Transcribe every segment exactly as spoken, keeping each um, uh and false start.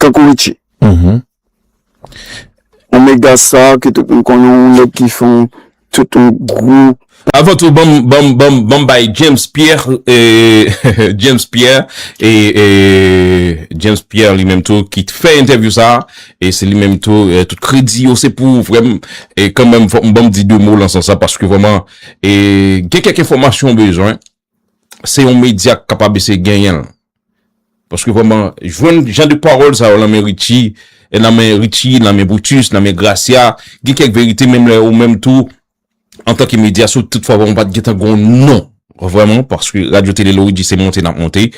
Tankou Richie. Omega Star, ke tout moun konnen, yon nèg ki fè yon, tout yon gwo. Avan tou, ban m, ban m, ban m, ban m bay James Pierre, e, James Pierre, e, e, James Pierre li menm tou ki t fè entèvyou sa, e se li menm tou, e, tout kredi yo se pou ou, frè m, e kanmenm, fò m, ban m di de mo lan sans sa, paske vrèman, e, gen kèk enfòmasyon w bezwen, se yon medya k kapab eseye genyen l. Paske vrèman, jwenn jan de pawòl sa yo nan men Richie, e nan men Richie, nan men Brutus, nan men Gracia, gen kèk verite, menm lè ou menm tou, antanke medya, si w tout fwa vrèman w pa t gentan gen yon non, vrèman, paske Radyo Tele Loridji se monte n ap monte,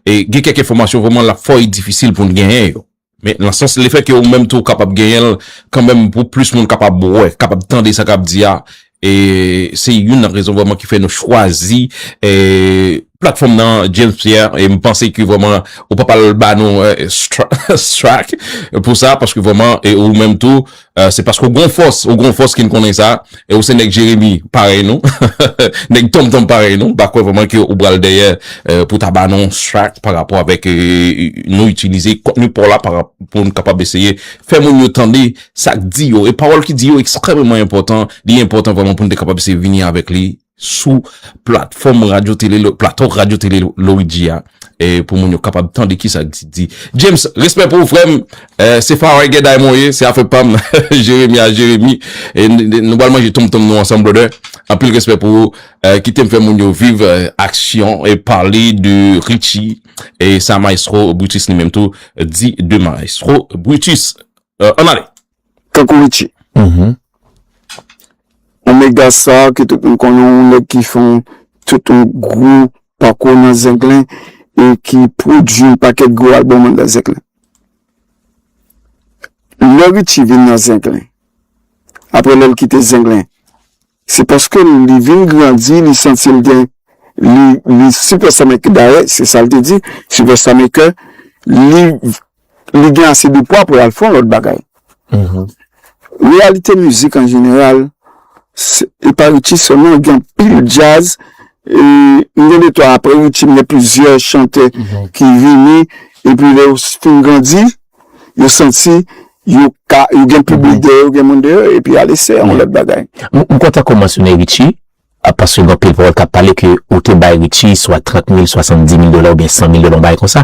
e gen kèk enfòmasyon vrèman l ap fò e difisil pou n genyen yo. Men nan sans, lefètke ou menm tou w kapab genyen l, kanmenm pou plis moun kapab wè, kapab tande sa k ap di a, e se youn nan rezon vrèman ki fè nou chwazi, e, platfòm nan, James Pierre, e m panse ke vrèman ou p ap al ba nou, e, stra-, strike pou sa, paske vrèman, e ou menm tou, e, se paske ou gon fòs, ou gon fòs ki n konnen sa, e ou se nèg Jeremi parèy nou, nèg tonmtonm parèy nou, m pa kwè vrèman ke ou pral dèyè, e, pou ta ba nou strike pa rapò avèk, e, nou itilize kontni pa w la pa rap-, pou n kapab eseye fè moun yo tande sa k di yo. E pawòl ki di yo ekstrèmeman enpòtan, li enpòtan vrèman pou n te kapab eseye vini avèk li sou platfòm Radyo Tele Lo-, plato Radyo Tele Lo-, Loridji a, e pou moun yo kapab tande kisa k di. James, respè pou ou, frè m. E, se Faray Gèday mwen ye, se afè pa m. Jeremi a Jeremi. E n-, n-, nou pral manje tonmtonm nou ansanm, brother. Anpil respè pou ou. E, kite m fè moun yo viv, e, aksyon e pale de Richie. E sa Maestro Brutus li menm tou di de Maestro Brutus. E, ann ale. Tankou Richie. Omega Star, ke tout moun konnen, yon nèg ki fè yon, tout yon gwo pakou nan Zenglen e ki pwodui yon pakèt gwo albòm anndan Zenglen. Lè Richie vin nan Zenglen, apre lè l kite Zenglen, se paske li vin grandi, li santi l gen, li, li Superstar Maker, dayè, se sa l te di, Superstar Maker, li, li gen ase de pwa pou l al fè yon lòt bagay. Reyalite mizik an jeneral, se, e pa Richie sèlman, gen anpil djaz, e, m gen de twa apre Richie, m gen plizyè chantè ki vini, epi lè yo fin grandi, yo santi, yo ka, yo gen piblik dèyè yo, gen moun dèyè yo, epi ale se yon lòt bagay. M, m kontan ke w mansyone Richie, a, paske gen anpil pawòl k ap pale ke ou te bay Richie swa trant mil, swasanndimil dola oubyen san mil dola, yon bagay konsa.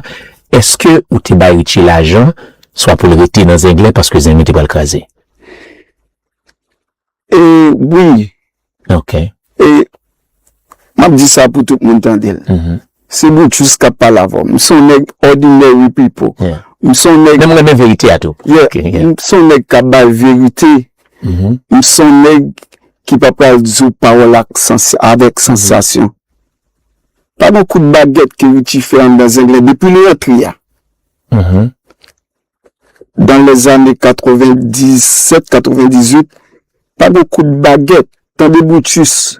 Èske ou te bay Richie lajan, swa pou l rete nan Zenglen paske Zenglen te pral kraze? E, wi. Ok. E, m ap di sa pou tout moun tande l. Se Brutus k ap pale avè w. M se yon nèg ordinary people. M se yon nèg. Men m renmen verite a tou. Yeah. Ok, yeah. M se yon nèg k ap bay verite. M se yon nèg ki pa pral di w pawòl ak sans-, avèk sansasyon. Pa gen kout bagèt ke Richie fè anndan Zenglen depi li rantre a. Dan lèzane katrevendisèt, katrevendizuit, pa gen kout bagèt. Tande Brutus.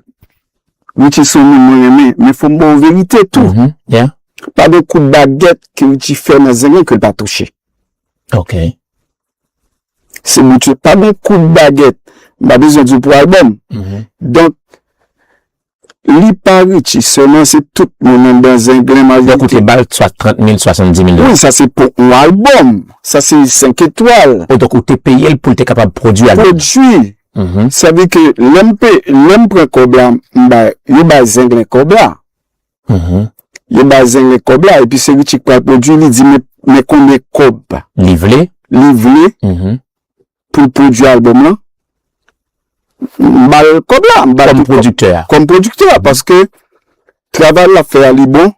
Richie se yon moun mwen renmen, men fò m ba w verite tou. Pa gen kout bagèt ke Richie fè nan Zenglen ke l pa touche. Ok. Se Brutus. Pa gen kout bagèt. M pa bezwen di w pou albòm. Donk, li pa Richie sèlman, se tout moun anndan Zenglen majorite. Donk, ou te ba l swa trant mil, swasanndimil dola. Wi, sa se pou yon albòm. Sa se senk etwal. O, donk, ou te peye l pou l te kapab pwodui albòm. Pwodui. Sa vle ke lè m pe-, lè m pran kòb la, m bay, yo bay Zenglen kòb la. Yo bay Zenglen kòb la, epi se Richie k pral pwodui, li di, men, men konbyen kòb li vle, li vle pou l pwodui albòm lan. M ba l kòb la, m ba l kòm pwodiktè a. Kòm pwodiktè a, paske travay l ap fè a, li bon,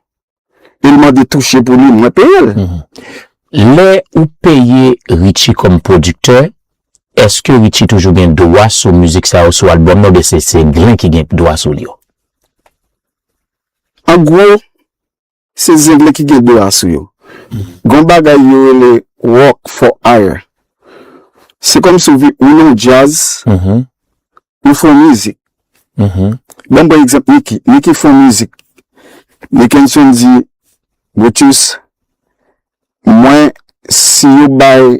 e l mande touche pou li, mwen peye l. Lè ou peye Richie kòm pwodiktè, èske Richie toujou gen dwa sou mizik sa yo, sou albòm nan, oubyen se, se Zenglen ki gen dwa sou yo? An gwo, se Zenglen ki gen dwa sou yo. Gon bagay yo rele work for hire. Se kòmsi ou vi-, ou nan djaz, ou fè yon mizik. Ban m pran egzanp Nicky. Nicky fè yon mizik. Nickenson di, Brutus, mwen, si yo bay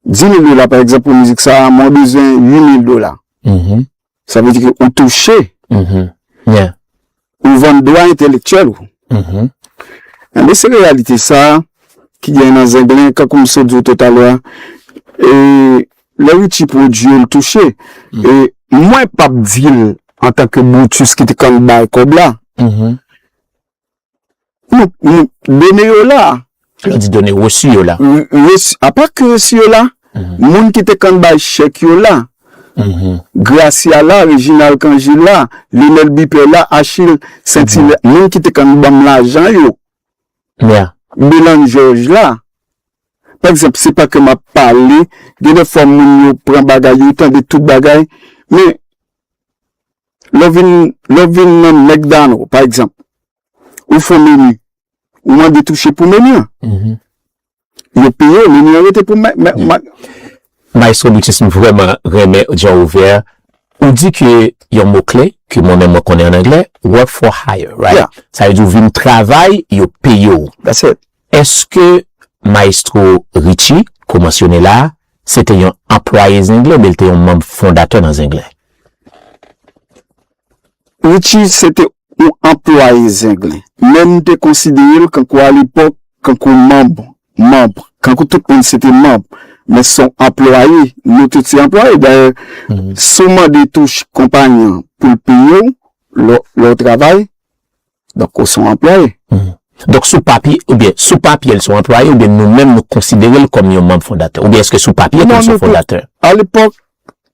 dis mil dola, pa egzanp, pou mizik sa a, mwen bezwen uit mil dola. Sa vle di ke ou touche. Ou vann dwa entelektyèl ou. Enben, se reyalite sa a, ki gen nan Zenglen, kankou m sot di w toutalè a. E lè Richie pwodui l touche. E mwen p ap di l antanke Brutus ki te konn bay kòb la. Nou, nou, done yo la. Lè w di done, resi yo la. Resi, apa ke resi yo la, moun ki te konn bay chèk yo la. Gracia la, Reginald Cangil la, Lionel Bipè la, Achille Saint-Hilaire, moun ki te konn ban m lajan yo. Belan George la. Pa egzanp, se pa ke m ap pale, gen de fwa moun yo pran bagay, yo tande tout bagay, men lè w vin, lè w vin nan McDonald, pa egzanp, ou fè yon meni, ou mande touche pou meni an. Yo peye w, meni an rete pou mè, mè, mè. Maestro Brutus, m vrèman renmen jan w ouvè. Ou di ke yon mo kle, ke mwen menm mwen konnen an anglè, work for hire, right? Sa vle di w vin travay, yo peye w. That's it. Èske Maestro Richie, ke w mansyone la, se te yon anplwaye Zenglen, oubyen l te yon manm fondatè nan Zenglen? Richie se te yon anplwaye Zenglen. Men m te konsidere l kankou alepòk, kankou manm, manm, kankou tout moun se te manm. Men se yon anplwaye, nou tout se anplwaye. Dayè, si w mande touch konpayi an pou l peye w, lè, lè w travay, donk ou se yon anplwaye. Donk sou papye, oubyen sou papye l se yon anplwaye, oubyen nou menm nou konsidere l kòm yon manm fondatè, oubyen èske sou papye tou l se yon fondatè? Alepòk,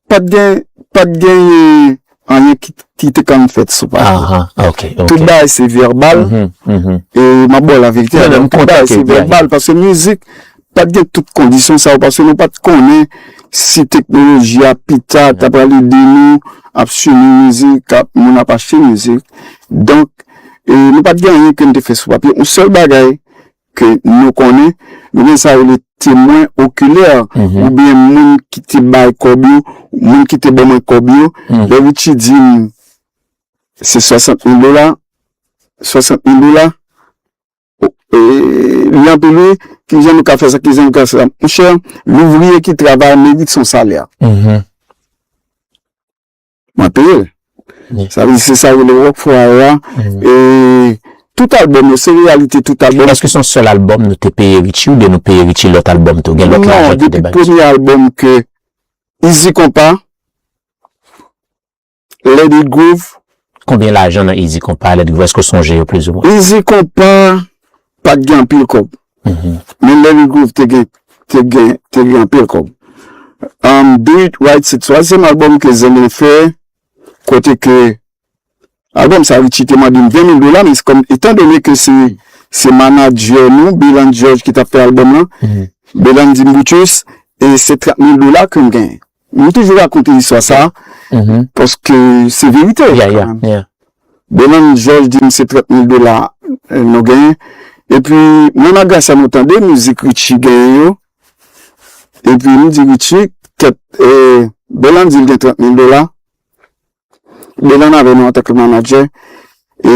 pa t gen, pa t gen anyen ki, ki te konn fèt sou papye. Tout bagay se vèbal. E m ap ba w laverite, tout bagay se vèbal, paske mizik, pa t gen tout kondisyon sa yo, paske nou pa t konnen si teknoloji a pita ta pral ede nou ap swiv mizik, ap, moun ap achte mizik. Donk, e, nou pa t gen anyen ke n te fè sou papye. Yon sèl bagay ke nou konnen, nou gen sa yo rele temwen okilè, oubyen moun ki te bay kòb yo, moun ki te ban mwen kòb yo. Lè Richie di m se swasant mil dola, swasant mil dola, e, li anpil wi, kijan nou ka fè sa, kijan nou ka fè sa? Monchè, louvriye ki travay mérite son salaire. Mwen peye l. Sa vle di se sa yo rele work for hire a. E tout albòm yo, se reyalite tout albòm. Èske se yon sèl albòm nou te peye Richie oubyen nou peye Richie lòt albòm tou? Gen lòt lajan ki te bay? Non, depi premye albòm ke Easy Compas, Let It Groove. Konbyen lajan nan Easy Compas, Let It Groove? Èske w sonje yo plizoumwen? Easy Compas pa t gen anpil kòb. Men Let It Groove te gen, te gen, te gen anpil kòb. Um, Do It Right se twazyèm albòm ke Zenglen fè, kote ke albòm sa Richie te mande m ven mil dola, men se kòm, etandone ke se, se manadjè nou, Belan George ki t ap fè albòm lan, Belan di m, Brutus, e se trant mil dola ke m genyen. M toujou rakonte istwa sa, paske se verite kanmenm. Belan George di m se trant mil dola, e, nou genyen. Epi, mwen ak Gracia nou tande mizik Richie genyen yo. Epi, m di Richie, kèt, e, Belan di l gen trant mil dola. Belan avè nou antanke manadjè. E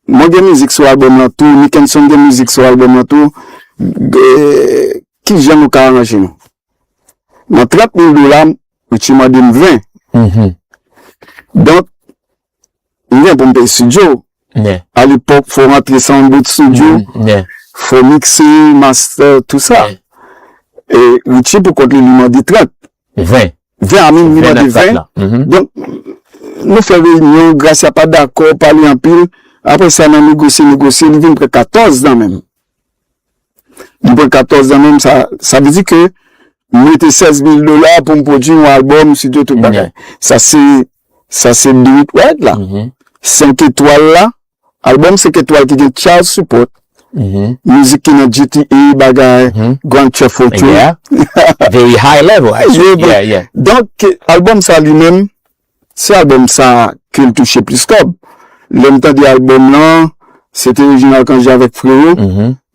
mwen gen mizik sou albòm lan tou, Nickenson gen mizik sou albòm lan tou. E, kijan nou ka aranje nou? Nan trant mil dola, Richie mande m ven. Donk, m gen pou m peye estidyo. Alepòk, fò w rantre Soundboot Studio, fò w mikse, master, tout sa. E Richie pou kont li, li mande trant. Ven. Ven a min, li mande ven. Donk, nou fè reyinyon, Gracia pa dakò, pale anpil. Apre sa, nan negosye, negosye, li vin pran katòz nan men m. M pran katòz nan men m, sa, sa vle di ke m mete sèz mil dola pou m pwodui yon albòm, estidyo, tout bagay. Sa se, sa se Do It Right la. Senk etwal la, albòm senk etwal ki gen child support. Mizik ki nan G T A, bagay, Grand Theft Auto. Very high level, actually. Donk, albòm sa li menm, se albòm sa ke l touche plis kòb. Lè m tande albòm lan, se te Reginald Cangé avèk Frero.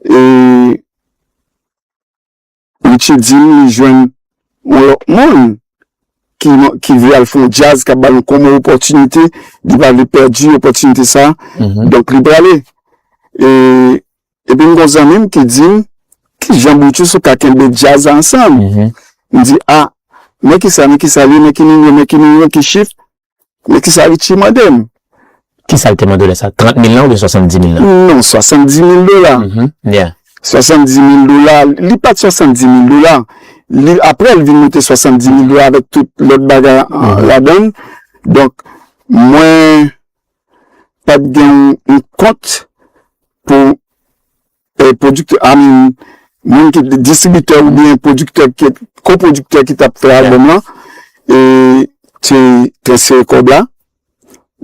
E Richie di m li jwenn yon lòt moun ki, ki vle al fè yon djaz, k ap ba l yon kòm opòtinite, li pa vle pèdi opòtinite sa. Donk, li prale. E, epi m gon zanmi m ki di m, kijan Brutus ou ka kenbe djaz la ansanm? M di, a, men kisa, men kisa li, men ki nimewo, men ki nimewo, ki chif? Men kisa Richie mande m? Kisa l te mande w lè sa? Trant mil lan oubyen swasanndimil lan? Non, swasanndimil dola. Swasanndiz mil dola, li pa t swasanndiz mil dola. Li, apre, l vin moute swasanndiz mil dola avèk tout lòt bagay an, ladan l. Donk, mwen pa t gen yon, yon kont pou, eh, pwodiktè, I mean, moun ki distribitè oubyen pwodiktè ki, kopwodiktè ki t ap fè albòm lan, e te transfere kòb la.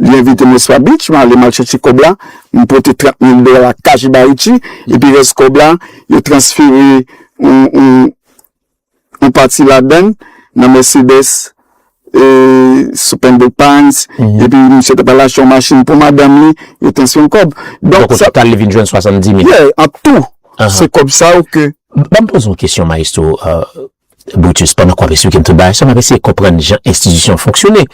Li envite mwen sou Beach, m ale, m al chèche kòb la, m pote trant mil dola cash ba Richie, epi rès kòb la, yo transfere yon, yon, yon pati ladan l nan Mercedes, e, sou Pembroke Pines, epi misye t ap al achte yon machin pou madanm li, yo transfere yon kòb. Donk, donk, o total, li vin jwenn swasanndiz mil. Yeah, an tou, se kòb sa yo ke. Ban m poze yon kesyon, Maestro, euh, Brutus, pandan k w ap esplike m tout bagay sa, m ap eseye konprann jan enstitisyon an fonksyone.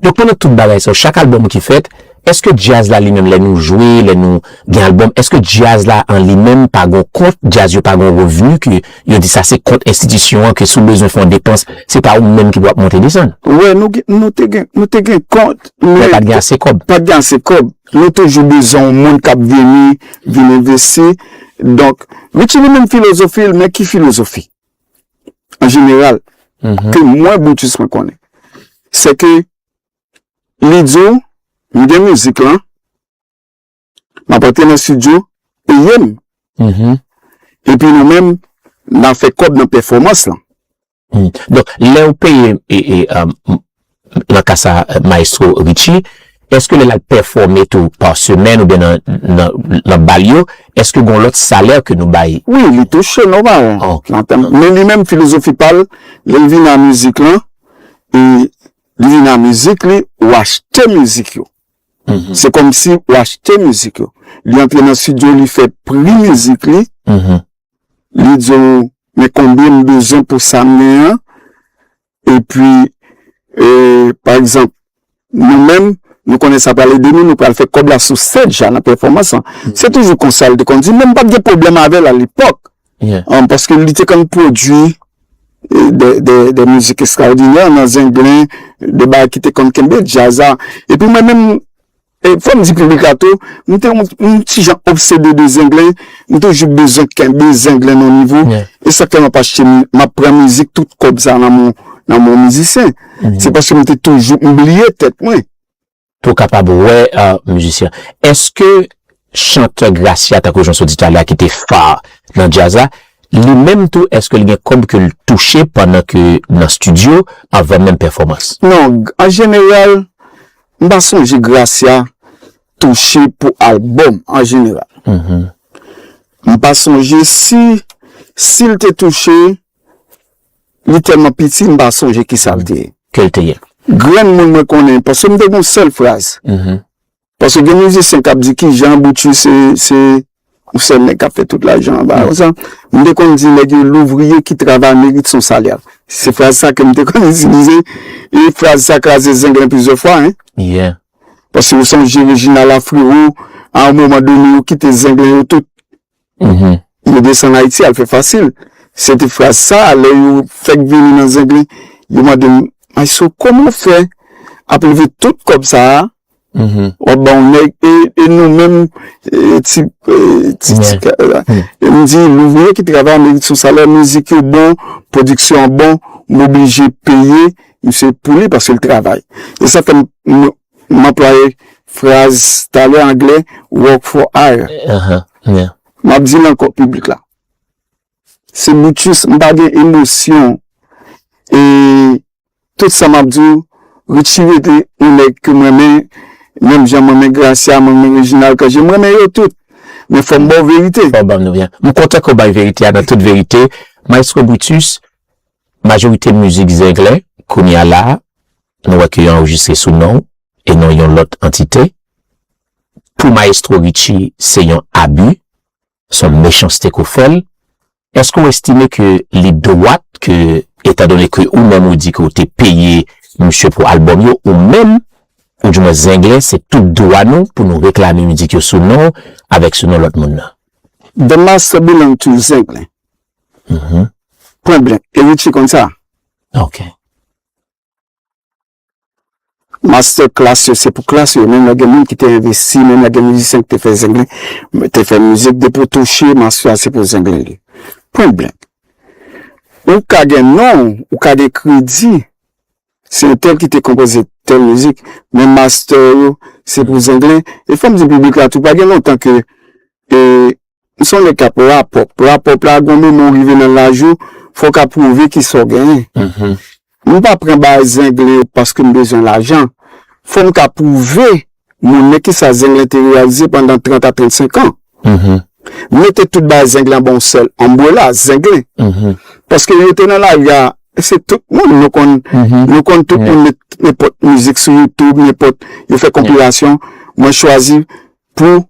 Donk, pandan tout bagay sa yo, chak albòm ki fèt, èske djaz la li menm, lè nou jwe, lè nou gen albòm, èske djaz la an li menm pa gon kont, djaz yo pa gon revni, ke yo di sa se kont enstitisyon an, ke si w bezwen fè yon depans, se pa ou menm ki pou ap monte desann? Wè, nou gen, nou te gen, nou te gen kont, men pa t gen ase kòb. Pa t gen ase kòb. Nou toujou bezwen yon moun k ap vini, vin envesti. Donk, Richie li menm filozofi l, men ki filozofi? An jeneral, ke mwen, Brutus, mwen konnen, se ke li di w, m gen mizik lan, m ap antre nan estidyo, peye m. Epi nou menm, n a fè kòb nan pèfòmans lan. Donk, lè w peye, e, e, um, nan ka sa, Maestro Richie, èske lè l al pèfòme tou pa semèn oubyen nan, nan, nan bal yo, èske gon lòt salè ke nou bay? Wi, li touche nòmal. Ok. Nan tèm, men li menm, filozofi pa l, lè l vin a mizik lan, e li vin a mizik li, ou achte mizik yo. Se kòmsi ou achte mizik yo. Li antre nan estidyo, li fè pri mizik li. Li di w, men konbyen m bezwen pou sa m gen an. Epi, e, pa egzanp, nou menm, nou konnen sa pral ede nou, nou pral fè kòb la sou stage la, nan pèfòmans lan. Se toujou konsa l te konn di, men m pa t gen pwoblèm avè l alepòk. An, paske li te konn pwodui, e, de, de, de mizik ekstraòdinè nan Zenglen, de bagay ki te konn kenbe djaz la. Epi mwen menm, E fò m di piblik la tou, m te yon, yon ti jan obsede de Zenglen, m toujou bezwen kenbe Zenglen nan nivo. E sa k fè m ap achte, m ap pran mizik, tout kòb sa nan men, nan men mizisyen. Se paske m te toujou, m bliye tèt mwen. Pou w kapab wè, euh, mizisyen. Èske chantè Gracia, tankou jan w sot di talè a, ki te fa nan djaz la, li menm tou, èske l gen kòb ke l touche pandan ke nan estidyo, anvan menm pèfòmans? Non, an jeneral, m pa sonje Gracia touche pou albòm an jeneral. M pa sonje si, si l te touche, li tèlman piti, m pa sonje kisa l te ye. Ke l te ye. Grenn moun mwen konnen, paske m te gen yon sèl fraz. Paske gen mizisyen k ap di kijan Brutus se, se yon sèl nèg k ap fè tout lajan an, bagay konsa. M te konn di nèg yo, l'ouvrier qui travaille mérite son salaire. Se fraz sa ke m te konn itilize. E fraz sa kraze Zenglen plizyè fwa, en. Paske ou sonje Reginald Afriro, a yon moman done, yo kite Zenglen yo tout. Yo desann Ayiti, al fè fasil. Se te fraz sa, lè yo fèk vini nan Zenglen, yo mande m, "Maestro, kòman w fè ap leve tout kòb sa a?" W ap ba yon nèg, e, e nou menm, e, ti, e, ti, ti, e, m di, l'ouvrier qui travaille mérite son salaire, mizik yo bon, pwodiksyon an bon, m oblije peye misye pou li paske l travay. E sa fè m, m, m anplwaye fraz talè anglè, work for hire. M ap di l ankò, piblik la. Se Brutus, m pa gen emosyon. E tout sa m ap di w, Richie rete yon nèg ke m renmen, menm jan m renmen Gracia, m renmen Reginald Cangé, m renmen yo tout. Men fò m ba w verite. Fò w ban m nou byen. M kontan ke w bay verite a nan tout verite. Maestro Brutus, majorite mizik Zenglen, kounye a la, nou wè ke yo anrejistre sou non w e non yon lòt antite. Pou Maestro Richie, se yon abi, se yon mechanste ke w fè l. Èske w estime ke li dwat ke, etandone ke ou menm ou di ke w te peye misye pou albòm yo, ou menm, oudimwen Zenglen, se tout dwa nou pou nou reklame mizik yo sou non w avèk sou non lòt moun nan? The master belong to Zenglen. Pwen blank. E Richie konn sa. Ok. master class yo, se pou klas yo. Menm lè gen moun ki te envesti, menm lè gen mizisyen ki te fè zenglen, te fè mizik, depi w touche, master a se pou zenglen li. Pwen blank. Ou ka gen non, ou ka gen kredi, se entèl ki te konpoze tèl mizik, men master yo, se pou zenglen. E fò m di piblik la tou, pa gen lontan ke, e, m se yon nèg k ap rapòp. Rapòp la, gon moman w rive nan laj ou, fò w ka pwouve kisa w genyen. M pa pran bagay zenglen yo paske m bezwen lajan. Fò m ka pwouve moun nan kisa zenglen te reyalize pandan trant a trannsenk an. Mete tout bagay zenglen anba yon sèl anbrela, zenglen. Paske yo te nan lari a, se tout moun, nou konn, nou konn tout moun met nenpòt mizik sou YouTube, nenpòt, yo fè konpilasyon. Mwen chwazi pou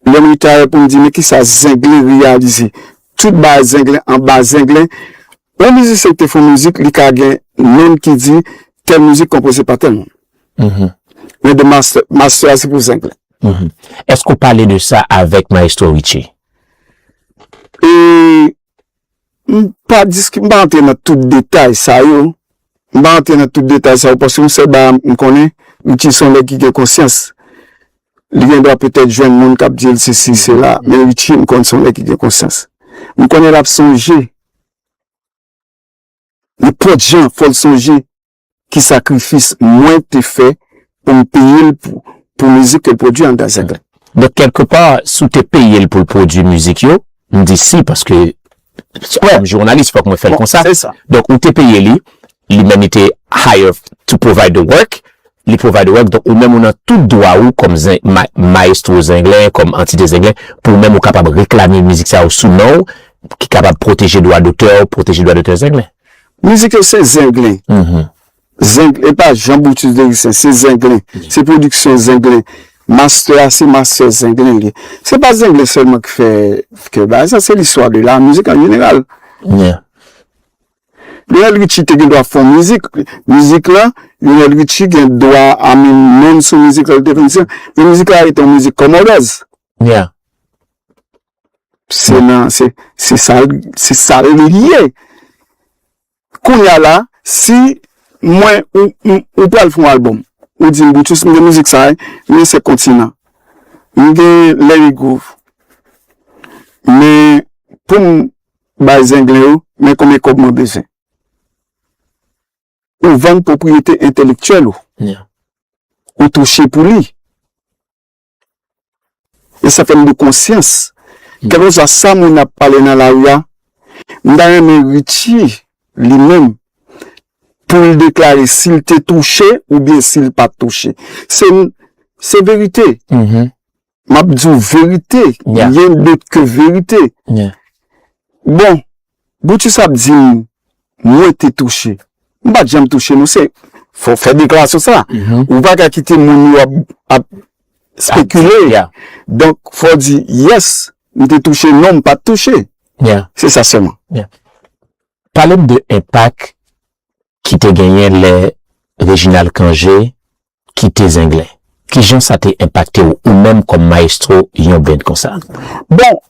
lè m retire pou m di, men kisa zenglen reyalize. Tout bagay zenglen, anba zenglen. Yon mizisyen ki te fè yon mizik, li ka gen nonm ki di, tèl mizik konpoze pa tèl moun. Men de master, master a se pou zenglen. Èske w pale de sa avèk Maestro Richie? E m pa diski, m pa antre nan tout detay sa yo. M pa antre nan tout detay sa yo, paske yon sèl bagay m konnen, Richie se yon nèg ki gen konsyans. Li gen dwa petèt jwenn moun k ap di l sesi, sela, men Richie, m konn se yon nèg ki gen konsyans. M konnen l ap sonje, nenpòt jan, fò l sonje ki sakrifis mwen te fè pou m peye l pou, pou mizik ke l pwodui anndan zenglen. Donk, kèlkepa, si w te peye l pou l pwodui mizik yo, m di si, paske kòm jounalis, fòk mwen fè l konsa. Donk, ou te peye li, li menm li te hire to provide the work, li provide the work, donk ou menm ou nan tout dwa ou kòm zen, ma, maestro zenglen, kòm antite zenglen, pou ou menm ou kapab reklame mizik sa yo sou non w, ki kapab pwoteje dwa dotè w, pwoteje dwa dotè zenglen. Mizik yo se zenglen. Zenglen, e pa Jean Brutus Dericen, se zenglen. Se pwodiksyon zenglen. Master a, se master zenglen li. Se pa zenglen sèlman ki fè, ki fè bagay sa, se listwa de la mizik an jeneral. Lionel Richie te gen dwa fè yon mizik. Mizik la, Lionel Richie gen dwa a menm non sou mizik la, li te fè mizik la. Men mizik la rete yon mizik kòmòdòz. Se nan, se, se sa, se sa l ye. Kounye a la, si mwen, ou, ou, ou pral fè yon albòm, ou di m, Brutus, m gen mizik sa, wi, m gen Sèt Kontinan, m gen Let It Groove, men pou m bay zenglen yo, men konbyen kòb mwen bezwen. Ou vann pwopriyete entèlektyèl ou. Ou touche pou li. E sa fè m de konsyans. Kèlkeswa sa moun ap pale nan lari a, m ta renmen Richie, li menm, pou l deklare si l te touche oubyen si l pa t touche. Se, se verite. M ap di w verite. Rien d'autre que verite. Bon, Brutus ap di m, mwen te touche. M pa t janm touche non, se, fò w fè deklarasyon sa. Ou pa ka kite moun yo ap, ap spekile. Donk, fò w di, yes, m te touche, non, m pa t touche. Se sa sèlman. Pale m de enpak ki te genyen lè Reginald Cangé kite Zenglen. Kijan sa te enpakte w, ou menm kòm mayestwo yon band konsa? Bon,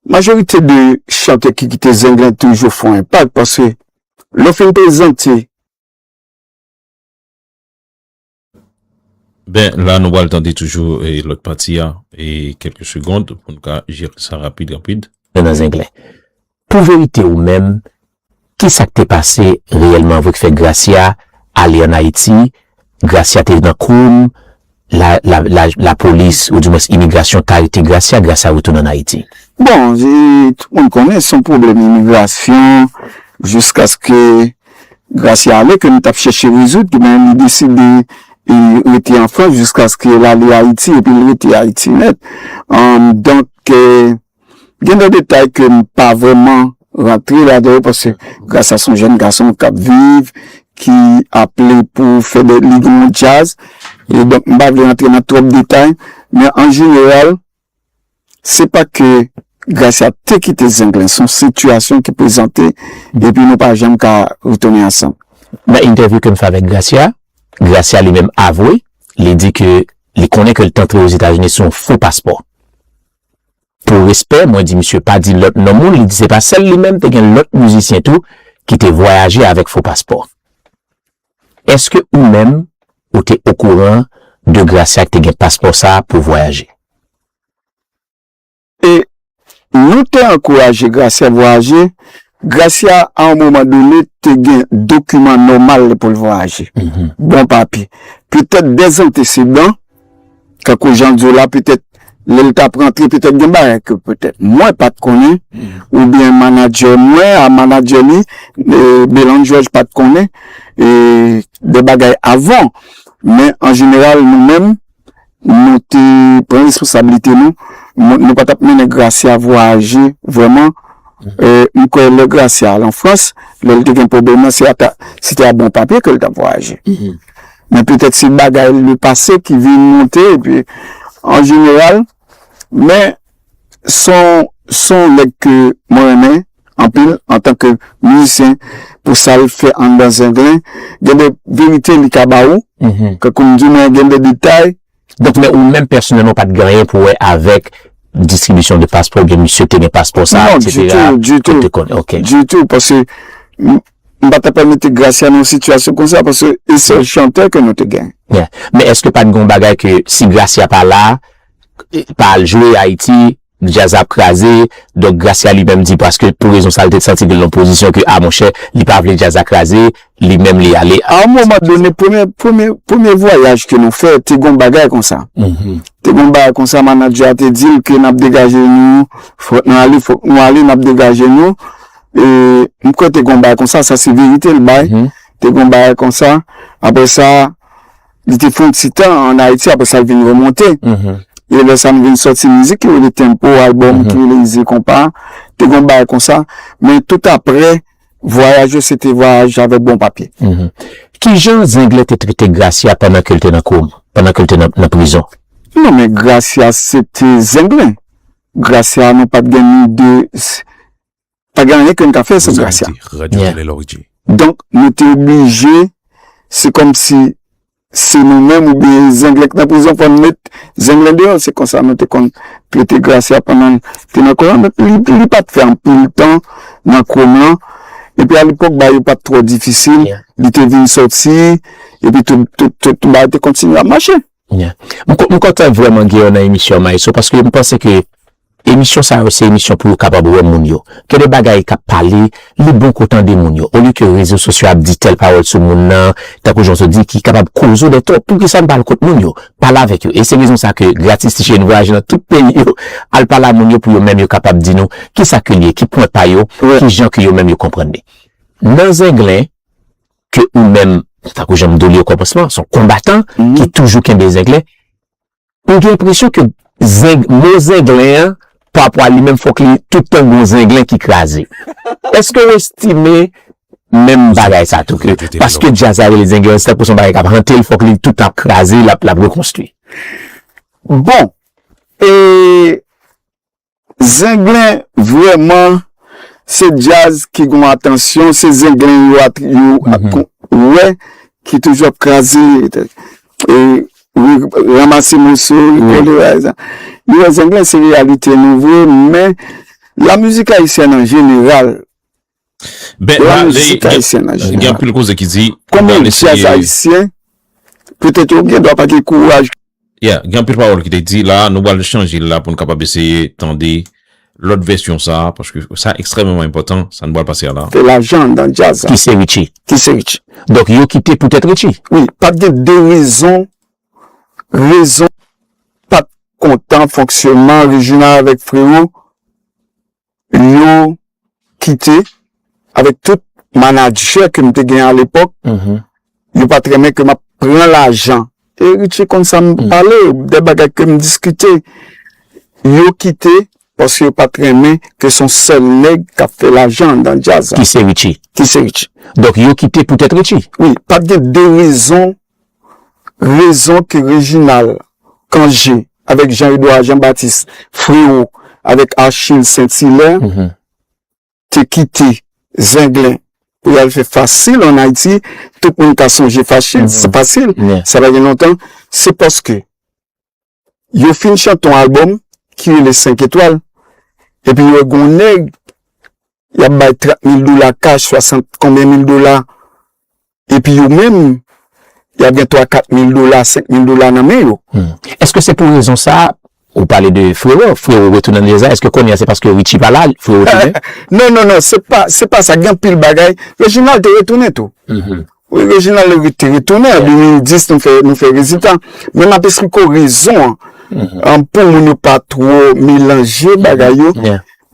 majorite de chantè ki kite Zenglen toujou fè yon enpak, paske lè w fin prezante Ben, la nou pral tande toujou e lòt pati a e kèlke segond pou n ka jere sa rapid, rapid. Nan Zenglen. Pou verite ou menm, kisa k te pase reyèlman vre k fè Gracia ale ann Ayiti? Gracia te nan koum, la, la, la, lapolis, oudimwens imigrasyon, t arete Gracia, Gracia retounen ann Ayiti. Bon, e, tout moun konnen se yon pwoblèm imigrasyon, jiskaske Gracia ale ke nou t ap chèche rezoud, men li deside e rete an Frans jiskaske l ale Ayiti epi l rete Ayiti nèt. Donk, e, gen de detay ke m pa vrèman rantre ladan yo paske Gracia se yon jèn gason k ap viv, ki ap li pou fè de, li gen yon djaz. E donk, m pa vle rantre nan twòp detay, men an jeneral, se pa ke Gracia te kite Zenglen, se yon sitiyasyon ki prezante epi nou pa janm ka retounen ansanm. Nan entèvyou ke m fè avèk Gracia, Gracia li menm avwe, li di ke li konnen ke l t antre Ozetazini sou yon fo paspò. Pou respè, mwen di misye pa di lòt non moun, li di se pa sèl li menm, te gen lòt mizisyen tou ki te vwayaje avèk fo paspò. Èske ou menm, ou te okouran de Gracia ki te gen paspò sa a pou vwayaje? E nou te ankouraje Gracia vwayaje. Gracia, a yon moman done, te gen dokiman nòmal pou l vwayaje. Bon papye. Petèt dè antesedan, tankou jan l di w la, petèt lè l t ap rantre, petèt gen bagay ke petèt mwen pa t konnen, oubyen manadjè mwen, a manadjè li, e, Belan George pa t konnen, e, de bagay avan. Men an jeneral, nou menm, nou te pran responsablite nou, nou, nou pa t ap mennen Gracia vwayaje vrèman. E, m kwè lè Gracia al an Frans, lè l te gen pwoblèm nan, se ata, se te a bon papye ke l t ap vwayaje. Men petèt se bagay le pase ki vin monte, epi an jeneral, men se yon, se yon nèg ke mwen renmen anpil antanke mizisyen pou sa l fè anndan Zenglen. Gen de verite li ka ba ou, ke kou m di mwen gen de detay. Donk, men ou menm pèsonèlman pa t gen anyen pou wè avèk distribisyon de paspò, oubyen misye te gen paspò sa, Non, et cetera, ditou, ditou. Ou te konnen, ok. Ditou, paske m, m pa t ap mete Gracia nan yon sitiyasyon konsa, paske e sèl chantè ke nou te gen. Yeah. Men èske pa t gen yon bagay ke si Gracia pa la, pa al jwe Ayiti, djaz ap kraze, donk Gracia li menm di paske pou rezon sa l te santi ke l nan pozisyon ke, a monchè, li pa vle djaz la kraze, li menm li ale. A yon moman done, premye, premye, premye vwayaj ke nou fè, te gen yon bagay konsa. Te gen yon bagay konsa, manadjè a te di l ke n ap degaje nou, fòk nou ale, fòk nou ale, n ap degaje nou. E, m kwè te gen yon bagay konsa, sa se verite l bay. Te gen yon bagay konsa. Apre sa, li te fè yon ti tan ann Ayiti, apre sa l vin remonte. E lè sa nou vin sòti mizik ki rele Tempo, albòm ki rele Ize Konpa, te gen yon bagay konsa. Men tout apre, vwayaj yo se te vwayaj avèk bon papye. Kijan Zenglen te trete Gracia pandan ke l te nan koma, pandan ke l te nan, nan prizon? Non, men Gracia se te Zenglen. Gracia nou pa t gen ni de, pa gen anyen ke n ka fè sou Gracia. Radio Télé Lorgé. Donk, nou te oblije, se kòmsi se nou menm oubyen Zenglen k nan prizon, fò n met Zenglen deyò. Se konsa nou te konn trete Gracia pandan l te nan koma. Men li, li pa t fè anpil tan nan koma. Epi alepòk, bagay yo pa t twò difisil. Li te vin sòti, epi tout, tout, tout, tout bagay te kontinye ap mache. M, m kontan vrèman gen w nan emisyon Maestro, paske m panse ke emisyon sa yo se emisyon pou yo kapab wè moun yo. Gen de bagay k ap pale, li bon ke w tande moun yo. Olye ke rezo sosyo ap di tèl pawòl sou moun nan, tankou jan w di, ki kapab koze w de tò. Poukisa n pa al kot moun yo? Pale avèk yo. E se rezon sa ke Gratis T J N vwayaje nan tout peyi yo, al pale a moun yo pou yo menm yo kapab di nou kisa ke li ye, ki pwen pa yo, kijan ke yo menm yo konprann li. Nan Zenglen, ke ou menm, tankou jan m di w li okòmansman, se yon konbatan ki toujou kenbe Zenglen, ou gen enpresyon ke zeng, mo Zenglen an, parapò a li menm, fòk li tout tan gon Zenglen ki kraze. Èske w estime menm bagay sa tou, ke paske djaz la rele Zenglen, se tankou se yon bagay k ap hante l, fòk li tout tan ap kraze, l ap, l ap rekonstwi? Bon, e Zenglen vrèman se djaz ki gon atansyon, se Zenglen yo, yo wè ki toujou ap kraze, e, ranmase moso, rekole. Yo wè Zenglen se reyalite nou vre, men la mizik ayisyèn an jeneral, Ben, la mizik ayisyèn an jeneral. Gen anpil koze ki di, konbyen djaz ayisyen, petèt yo gen dwa pa gen kouraj. Yeah, gen anpil pawòl ki te di la, nou pral chanje l la pou n kapab eseye tande lòt vèsyon sa, paske sa ekstrèmeman enpòtan, sa nou pral pase a la. Fè lajan anndan djaz la. Ki se Richie. Ki se Richie. Donk, yo kite poutèt Richie. Wi, pa t gen de rezon, rezon pa t kontan fonksyònman Reginald avèk Frero, yo kite avèk tout manadjè ke m te gen alepòk, yo pa t renmen ke m ap pran lajan. E Richie konn sa m pale, de bagay ke m diskite. Yo kite paske yo pa t renmen ke se yon sèl nèg k ap fè lajan anndan djaz la. Ki se Richie. Ki se Richie. Donk, yo kite poutèt Richie. Wi, pa t gen de rezon, rezon ke Reginald Cangé avèk Jean Edouard Jean Baptiste Frero avèk Achille Saint-Hilaire te kite Zenglen pou y al fè Fasil ann Ayiti. Tout moun ka sonje Fasil, Fasil, sa pa gen lontan. Se paske yo fin chante yon albòm ki rele Senk Etwal. Epi yo wè gon nèg y ap bay trant mil dola kach, swasant konbyen mil dola. Epi yo menm, y ap gen twa kat mil dola, senk mil dola nan men yo. Èske se pou rezon sa a, ou pale de Frero, Frero retounen nan deza, èske kounye a se paske Richie pa la, Frero retounen? Non, non, non, se pa, se pa sa. Gen anpil bagay. Reginald te retounen tou. Wi, Reginald te retounen an de mil dis, nou fè, nou fè rezita. Men m ap esplike w rezon an. Pou moun yo pa twò melanje bagay yo.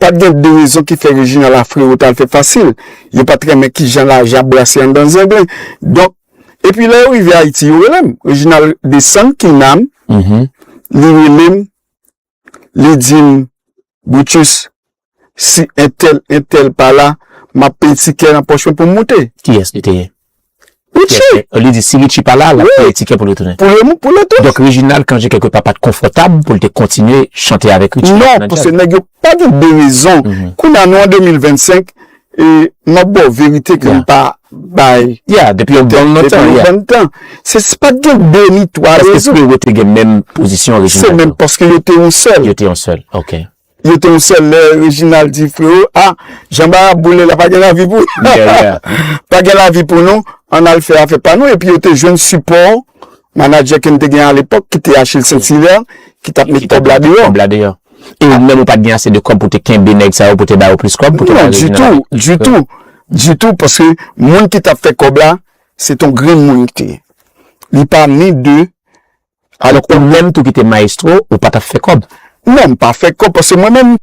Pa t gen de rezon ki fè Reginald ak Frero t al fè fasil. Yo pa t renmen kijan lajan ap brase anndan Zenglen. Donk, epi lè yo rive Ayiti, yo rele m. Reginald desann Kinam, li rele m, li di m, Brutus, si entèl, entèl pa la, m ap peye tikè nan pòch mwen pou m moute. Kiyès li te ye? Richie! Li di si Richie pa la, l ap peye tikè pou l retounen. Pou l, pou l retounen. Donk, Reginald, kan je kèlke pa, pa t konfòtab pou l te kontinye chante avèk Richie. Non, paske nèg yo pa gen de rezon. Kounye a nou an de mil vennsenk, e m ap ba w verite ke m pa bay. Yeah, depi yon bon lontan. Depi yon bon tan. Se pa t gen de ni twa rezon. Èske Frero te gen menm pozisyon Reginald? Se menm, paske yo te yon sèl. Yo te yon sèl, ok. Yo te yon sèl. Lè Reginald di Frero, a, jan ba ap boule la, pa gen lavi pou, pa gen lavi pou nou, ann al fè afè pa nou. Epi yo te jwenn sipò manadjè ke m te gen alepòk, ki te Achille Saint-Hilaire, ki t ap met kòb la deyò. E ou menm ou pa t gen ase de kòb pou te kenbe nèg sa yo, pou te ba yo plis kòb, pou te... Non, ditou, ditou, ditou, paske moun ki t ap fè kòb la, se t on grenn moun li te ye. Li pa ni de... Alò, ou menm tou ki te mayestwo, ou pa t ap fè kòb? Non, m pa fè kòb, paske mwen menm,